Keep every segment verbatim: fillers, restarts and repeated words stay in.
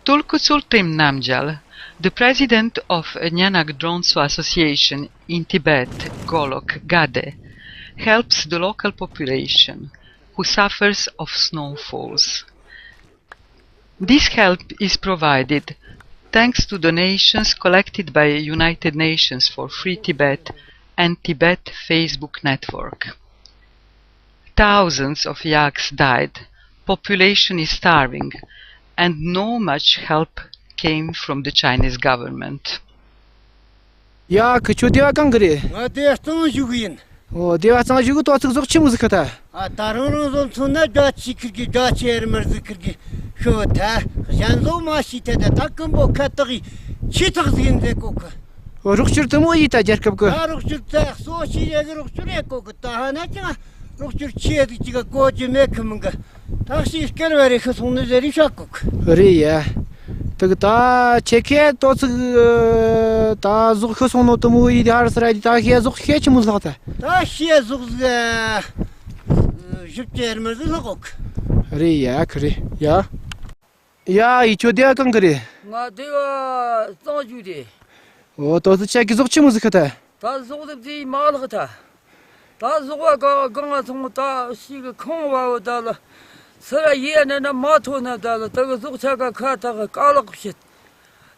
Tulku Tsultrim Namgyal, the president of Nyanak Dromso Association in Tibet, Golok Gade, helps the local population who suffers of snowfalls. This help is provided thanks to donations collected by United Nations for Free Tibet and Tibet Facebook network. Thousands of yaks died, population is starving, and no much help came from the Chinese government. ཡ། ཁི་ཆོ་སྡེ་བ་གང་གི་རེད། ང་སྡེ་བ་གཙང་བཞུགས་ཡིན། ཨོ། སྡེ་བ་གཙང་བཞུགས་གི་དོ་ཚིགས་ཟོག་ཆི་མོ་ཟིག་ཁི་ཐལ། ཨ། ད་རང་རང་བཟོ་མཚོན་ན་རྒྱ་ཆེ་ཁིར་གི་རྒྱ་ཆེ་ཨེར་མར་ཟིག་ཁིར་གི་ཤོ་ཐལ། གཞན་བཟོ་མ་ཤེས་ཐལ། ད་ད་ཀུན་པོ་ཁ་བཏགས་ཡི་ཆི་ཐག་ཟིག་ཡིན་ཟེར་གོ་གི། ཨོ། རོགས་སྐྱོར་དུ་མོ་ཡི་ད་རྒྱལ་ཁབ་གི། ད་རོགས་སྐྱོར་ད་གསོ་ཤེས་ཡ་གི་རོགས་སྐྱོར་ཡེ་གོ་གི། ད་ཧ་ན་ཅང་རོགས་སྐྱོར་ཆེ་ཟིག་ཅིག་ག་གོ་རྒྱུ་མེད་གི་མིན་གི། ཐག་ཤི་སྐལ་བ་རེ་ཤི་སོང་ནི་ཟེར་རི་ཤ་ཀོག་རེད་ཡ། དེ་གི་ད་ཁྱེད་ཁའི་དོ་ཚིགས་ད་ཟོག་ཤི་སོང་ནོ་དུ་མོ་ཡི་དེ་ཧར་སི་ར་ཡི་ད་ཤེས་ཟོག་ཤེས་ཆི་མོ་ལྷག་ད། ད་ཤེས་ཟོག་ཟིག་བཞི་བཅུ་ཡར་མར་ཟིག་ལྷག་ཀོག་རེད་ཡ། ཁི་རེད་ཡ། ཡ། ཡི་ཆོ་སྡེ་བ་གང་གི་རེད། ང་སྡེ་བ་གཙང་བཞུགས་རེད། འོ། དོ་ཚིགས་ཁྱེད་ཀྱི་ཟོག་ཆི་མོ་ཟིག་ཁི་ད། ད་ཟོག་ཟིག་དེ་མ་ལྷག་ད། ད་ཟོག་བ་ག་གང་ང་སོང་། ད་ཤི་གི་ཁང་བ་བོ་ད་ལ་སི་ར་ཡེ་ནས་ན་མ་ཐོན་ན། ད་ལ་ད་གི་ཟོག་ཆ་ག་ཁ་ཐག་གི་ཀ་ལག་བྱེད།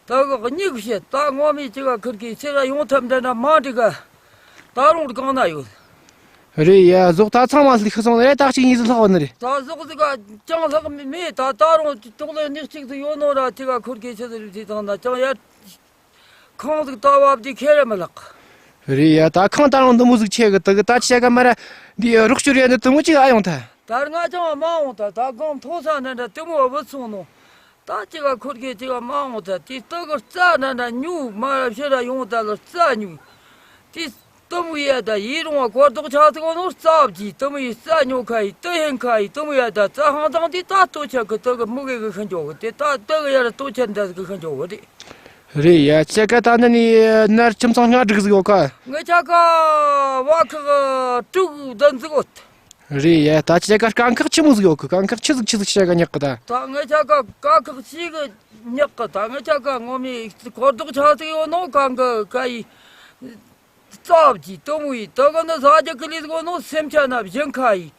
ད་གི་སྙིགས་བྱེད། ད་ངོ་མི་ཅི་ག་ཁིར་གི་སི་ར་ཡོང་ཐབས་འདྲ་ན་མ་འགྲིག་ག། ད་རུང་གང་ན་ཡོད། རེད་ཡ། ཟོག་ད་ཚང་མ་ལྷག་ཤི་སོང་ནི་རེད། ད་གཅིག་གཉིས་ཟིག་ལྷག་བ་ནི་རེད། ད་ཟོག་ཟིག་ག་ཅང་ལྷག་མི་མེད། ད་ད་རུང་ཏོག་ལེ་ནི་གཅིག་ཟིག་ཡོད་ནོ་ར་ཅི་ག་ཁིར་གི་ཆི་ཟིག་རེད། དེ་དང་ན་ཅང་ཡར། ཁང་ཟིག་ལྟ་བ་བདེ་ཁེ་རེ་མི་ལགས། རེད་ཡ། ད་ཁང་ད་རུང་འདི་མོ་ཟིག་ཆེ་གི། དེ་གི་ད་ཆེ་ག་མ་ར་འདི་རོགས་སྐྱོར་ཡ་འདི་དུ་མོ་ཅིག་ཨ་ཡོང་ཐལ། ད་ང་ཅང་མ་འོང་ཐལ། ད་གང་མཐོ་ས་ནས་འདྲ་དུ་མོ་བུད་སོང་ནོ། ད་ཅི་ག་ཁུར་གེ་ཅི་ག་མ་འོང་ཐལ། དེ་སྟག་གི་རྩྭ་ནས་འདྲ་ཉོ་མ་ར་ཕྱི་ར་ཡོང་ཐལ། རྩྭ་ཉོ། དེ་དུ་མོ་ཡ་ད་ཡི་རུང་བ་གོར་དོག་ཆ་ཚིག་འོ་ནོ་རྩྭ་བགྱིས། དུ་མོ་ཡི་རྩྭ་ཉོ་ཁ་ཡི་དུ་ཧེན་ཁ་ཡི་དུ་མོ་ཡ་ད་རྩྭ་ཧང་དང་དེ་ད་ལྟོ་ཆ་གི་དུ་གི་མུ་གེ་གི་ཤི་འཇོག་གི། དེ་ད་དུ་གི་ཡ་ར་ལྟོ་ཆ་འདྲ་གི་ཤི་འཇོག་གི་རེད། རེད་ཡ། ཁྱེད་ཀ་ད་ནི་ནི་ནར་ཁྱིམ་ཚང་ལྔ་དྲུག་ཟིག་ཡོད་ཀ། ངེད་ཆ་ཀ་བ་ཁག་དྲུག་བདུན་ཟིག་ཡོད། རེད་ཡ། ད་ཁྱེད་ཀ་དཀའ་ཁག་ཆི་མོ་ཟིག་ཡོད་ཀི། དཀའ་ཁག་ཆི་ཟིག་ཆི་ཟིག་བྱེད་ག་ཉག་གི་ད། ད་ངེད་ཆ་ཀ་དཀའ་ཁག་ཆི་གི་ཉག་གི། ད་ངེད་ཆ་ཀ་ངོ་མི་གོར་དོག་ཆ་ཟིག་ཡོད་ནོ་གང་གི་ཀ་ཡི། རྩྭ་བགྱིས། དུ་མོ་ཡི་དུ་གི་ནི་ཟ་རྒྱུ་གི་ལུས་གོ་ནོ་སེམས་ཆ་ན་བཞིན་ཁ་ཡི།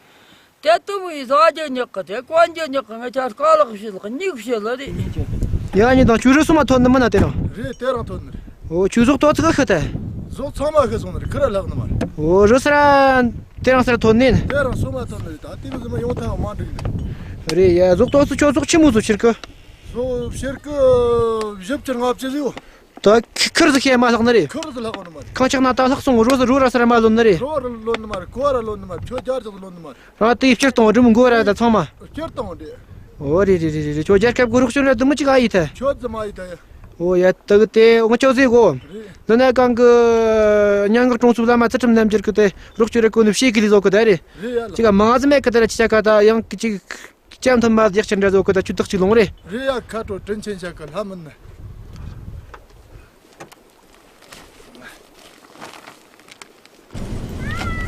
དེ་དུ་མོ་ཡི་ཟ་རྒྱུ་ཉག་གི། དེ་གོན་རྒྱུ་ཉག་གི། ངེད་ཆ་རྐ་ལག་ཕྱིལ་གི་སྙིགས་ཕྱིལ་རེད། ཡ། ཉི་དང་ཆུ་རུ་སོ་མ་ཐོན་ནི་མིན་ན་དེ་རང་། རེད། དེ་རང་ཐོན་ནི་རེད། འོ། ཆུ་ཟོག་ཏོ་ཚིག་གི་ཤི་ཐལ། ཟོག་ཚང་མ་ཤི་སོང་ནི་རེད། ཁི་ར་ལྷག་ནི་མ་རེད། འོ། རུ་སི་ར་དེ་རང་སི་ར་ཐོན་ནི་ཡིན། དེ་རང་སོ་མ་ཐོན་ནི་རེད། ད་དེ་མི་ཟི་མ་ཡོང་ཐལ་མ་འགྲིག་ནི་རེད། ཡ། ཟོག་ཏོ་ཚིག་ཁྱོད་ཟོག་ཆི་མོ་ཟོག་ཕྱིར་གི། ཟོག་ཕྱིར་གི་བཞི་བཅུ་ལྔ་བཅུ་ཟིག་ཡོད། ད་ཁི་ཁིར་ཟིག་ཤེས་མ་ལྷག་ནི་རེད། ཁིར་ཟིག་ལྷག་གོ་ནི་མ་རེད། ཁང་ཆག་ན་ད་ལྷག་སོང་། རོ་ཟིག་རོ་ར་སི་ར་མ་ལོན་ནི་རེད། རོ་ར་ལོན་ནི་མ་རེད། ཀོ་ར་ལོན་ནི་མ་རེད། ཁྱོད་རྒྱར་ཟིག་ལོན་ནི་མ་རེད། རང་དེ་སྤྱིར་བཏང་འགྲིམ་མགོ་ར་ད་ཚང་མ། སྤྱིར་བཏང་འདི། འོ། རེད་རེད་རེད་རེད། ཁྱོད་རྒྱལ་ཁབ་གི་རོགས་སྐྱོར་ར་དུ་མི་གཅིག་ཨ་ཡི་ཐལ། ཁྱོད་ཟིག་མ་ཡི་ཐལ་ཡ། འོ་ཡ། ད་གི་དེ་ང་ཆོ་ཟིག་གོ། རེད། འདི་ན་གང་གི་ཉང་གི་གྲོང་ཚོ་བླ་མ་ཚུལ་ཁྲིམས་རྣམ་འགྱུར་གི་དེ་རོགས་སྐྱོར་ར་གོ་ནི་ཕྱེད་ཀི་ལི་ཟོ་གི་ད་རེད། རེད་ཡ་ལ། ཅིག་ག་མང་ཟིག་མེད་གི། ད་ར་ཅི་ཆ་ག་ད་ཡང་གི་ཅིག་ཅམ་ཐོན་མ་རྒྱག་ཆེན་འདྲ་ཟོ་གི། ད་ཆུ་ཐག་ཅིག་ལོང་རེད། རེད་ཡ། ཁ་དྲོ་དྲིན་ཆེན་ཞག་གི་ལྷ་མིན་ནི།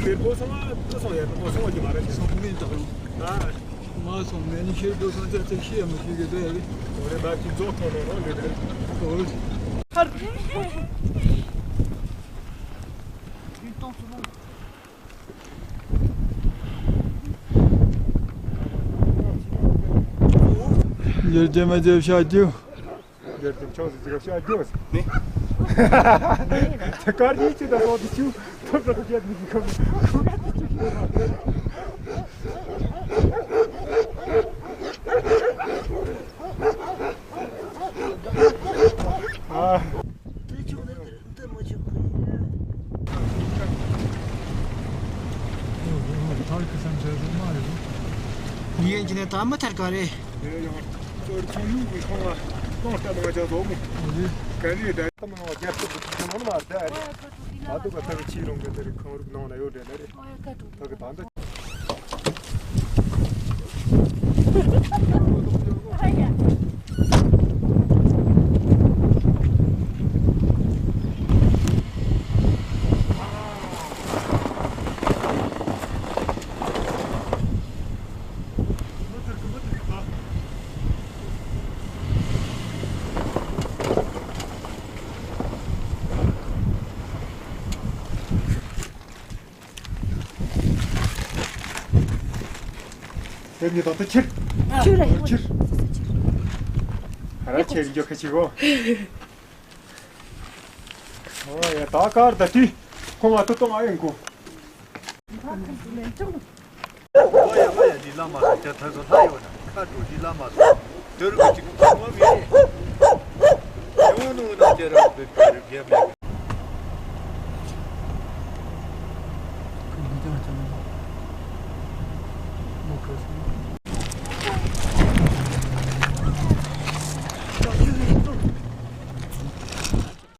ཁེར་པོ་སོང་ང་ཏུ་སོང་ཡ། ཏུ་སོང་བ་གི་མ་རེད། སོང་མིན་དག་ཡོང་། ཨ། མ་སོང་མེད་ནི་ཁེར་པོ་སོང་ཙ་ཙིག་ཤེས་མི་ཤེས་གི་དེ་རེད། འོ་རེད། ད་ཅི་རྫོགས་ཐོན་ནོ་རོ་ལེ་དེ་རེད། འོ་རེད། ཡར་རྒྱ་མ་རྒྱ་བྱ་རྒྱུ། རྒྱལ་དུ་ཆོས་སུ་ཅི་ག་བྱ་རྒྱུ་ཟེར། ནི། ད་གར་ཡིན་ཅི་ད་ལོ་དུ་ཆུ་ཐོབ་ར་རྒྱལ་དུ་ཅི་ག། ཨ། ཡིན་གྱི་ནས་ད་མི་ཐར་ག་རེད། ཡང་ཚོར་ཚོང་ཡུལ་གྱི་ཁང་བ་གཏོང་ལྟ་མ་བྱ་བཟོ་མོ། ག་རེ་ད་ལྟ་མ་རྒྱབ་ཏུ་བུད་ཐུབ་ནོ་མ་རེད། ད་དུ་ག་ཐག་ཆི་རུང་གི་འདིར་ཁང་རུག་ནང་ན་ཡོད་འདྲ་ནི་རེད། ད་གི་ད་འདི། དེ་ནི་ད་ལྟ་ཁྱེར། ཁྱེར་རེད། ཁྱེར། ཧ་ར་ཁྱེར་འཇོག་ཁ་ཆེ་གོ། ཨོ་ཡ། ད་ཀར་ད་ཏི། ཁོང་ང་ཏོ་ཏོ་ང་ཡོང་གོ། ཨོ་ཡ་ཨོ་ཡ། འདི་ལ་མ་ཐག་ཅ་ཐག་ཏུ་ལྷ་ཡོད་ན་ཁ་འགྲོ། འདི་ལ་མ་ཐག་དོ་རུ་གཅིག་ཏུ་ཐུག་མ་མེད། ཡོང་ནུ་ན་ཅེ་ར་བེ་པ་རུ་རྒྱ་མེད། ཁོས་འདི་ཅང་ཅང་མོ་ཁ་སོང་།